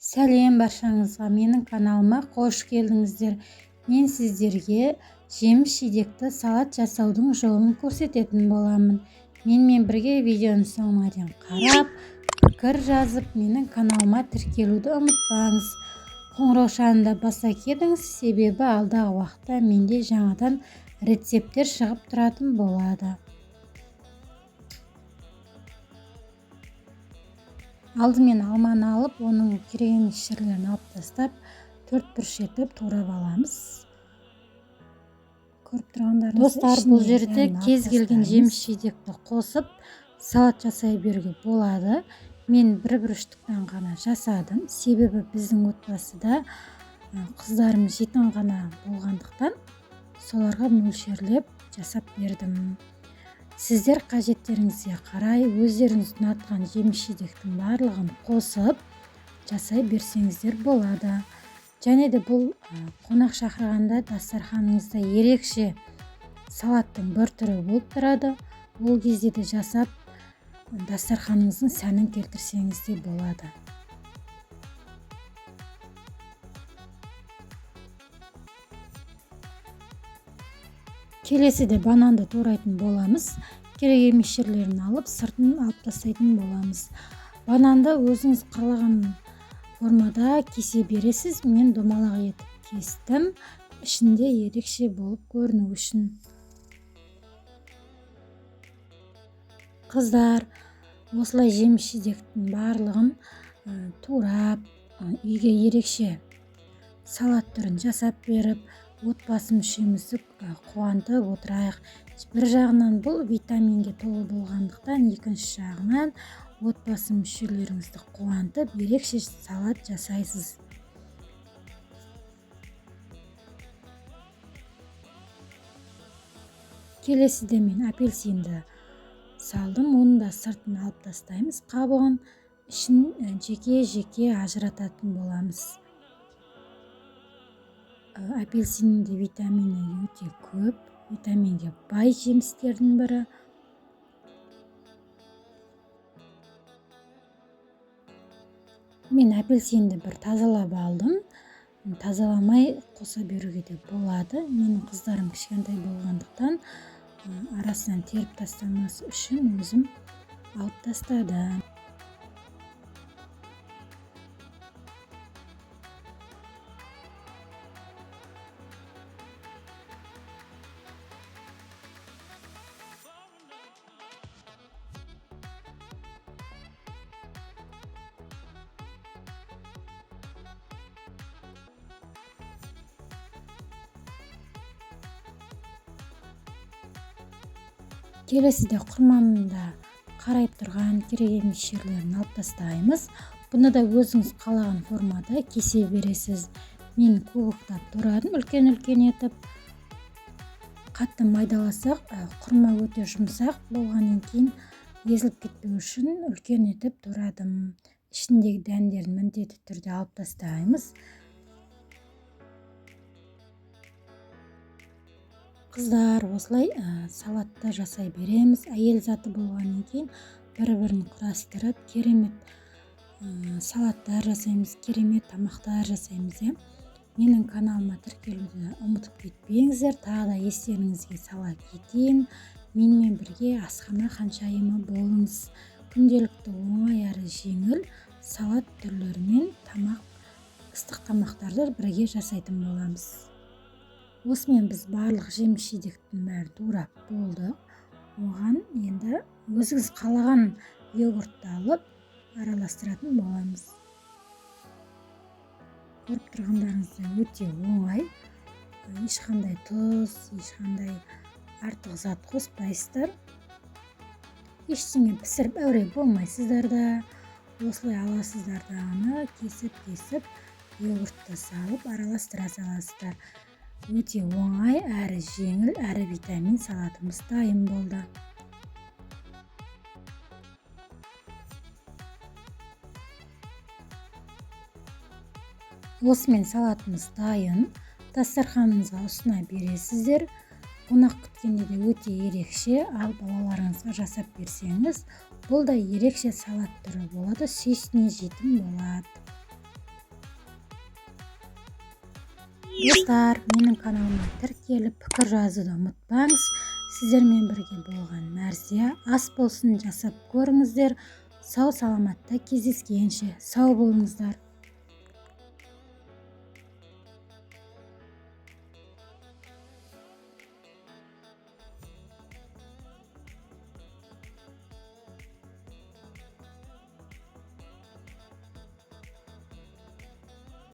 Сәлем баршаңызға, менің каналыма қош келдіңіздер. Мен сіздерге жеміс-жидекті салат жасаудың жолын көрсететін боламын. Менімен бірге видеоның соңына дейін қарап, пікір жазып, менің каналыма тіркелуді ұмытпаңыз. Қоңыраушаны да баса кетіңіз, себебі алдағы уақытта менде жаңадан рецепттер шығып тұратын болады. Алдымен алманы алып, оның керек емес жерлерін алып тастап, төрт бұрыш етіп турап аламыз. Көріп тұрғандарыңыздай, Достар, бұл ішіне жерде дәмін алып кез келген тастаймыз. жеміс-жидекті қосып салат жасай беруге болады. Мен бір бұрыштықтан ғана жасадым, себебі біздің отбасыда қыздарым жетім ғана болғандықтан соларға мөлшерлеп жасап бердім. Сіздер қажеттеріңізге қарай өздеріңіз ұнатқан жеміс-жидектің барлығын қосып жасай берсеңіздер болады. Және де бұл қонақ шақырғанда дастарханыңызда ерекше салаттың бір түрі болып тұрады. Ол кезде де жасап дастарханыңыздың сәнін келтірсеңіз де болады. Келесіде бананды турайтын боламыз. Керек емес жерлерін алып, сыртын алып тастайтын боламыз. Бананды өзіңіз қалаған формада кесе бересіз. Мен домалақ етіп кестім, ішінде ерекше болып көріну үшін. Қыздар, осылай жеміс-жидектің барлығын турап, үйге ерекше салат түрін жасап беріп, отбасы мүшемізді қуантып отырайық. Бір жағынан бұл витаминге толы болғандықтан, екінші жағынан отбасы мүшелеріңізді қуантып, ерекше салат жасайсыз. Келесіде мен апельсинді салдым, оның да сыртын алып тастаймыз, қабығын, ішін жеке-жеке ажырататын боламыз. Апельсиннің де витамині өте көп, витаминге бай жемістердің бірі. Мен апельсинді бір тазалап алдым. Тазаламай қоса беруге де болады. Менің қыздарым кішкентай болғандықтан, арасынан теріп тастамас үшін өзім алып тастадым. Келесіде құрманың да қарайып тұрған керек емес жерлерін алып тастаймыз. Бұны да өзіңіз қалаған формада кесе бересіз. Мен кубоктап турадым, үлкен-үлкен етіп. Қатты майдаласақ, құрма өте жұмсақ болғаннан кейін езіліп кетпеу үшін үлкен етіп турадым. Ішіндегі дәндерін міндетті түрде алып тастаймыз. Қыздар, осылай салатты жасай береміз. Әйел заты болғаннан кейін бір-бірін құрастырып, керемет салаттар жасаймыз, керемет тамақтар жасаймыз, иә. Менің каналыма тіркелуді ұмытып кетпеңіздер. Тағы да естеріңізге сала кетейін. Менімен бірге асхана ханшайымы болыңыз. Күнделікті оңай әрі жеңіл салат түрлерімен ыстық тамақтарды бірге жасайтын боламыз. Осымен біз барлық жеміс-жидектің бәрін турап болдық. Оған енді өзіңіз қалаған йогуртты алып араластыратын боламыз. Көріп тұрғандарыңыздай өте оңай. Ешқандай тұз, ешқандай артық зат қоспайсыздар. Ештеңе пісіріп әуре болмайсыздар да. Осылай аласыздар да аны кесіп-кесіп йогуртты салып араластыра саласыздар. Өте оңай, әрі жеңіл, әрі витамин салатымыз дайын болды. Осымен салатымыз дайын. Дастарханыңызға ұсына бересіздер. Қонақ күткенде де өте ерекше, ал балаларыңызға жасап берсеңіз, бұл да ерекше салат түрі болады, сүйсіне жейтін болады. Достар, менің каналыма тіркеліп, пікір жазуды ұмытпаңыз. Сіздермен бірге болған Мәрзия. Ас болсын, жасап көріңіздер. Сау саламатта кездескенше, сау болыңыздар.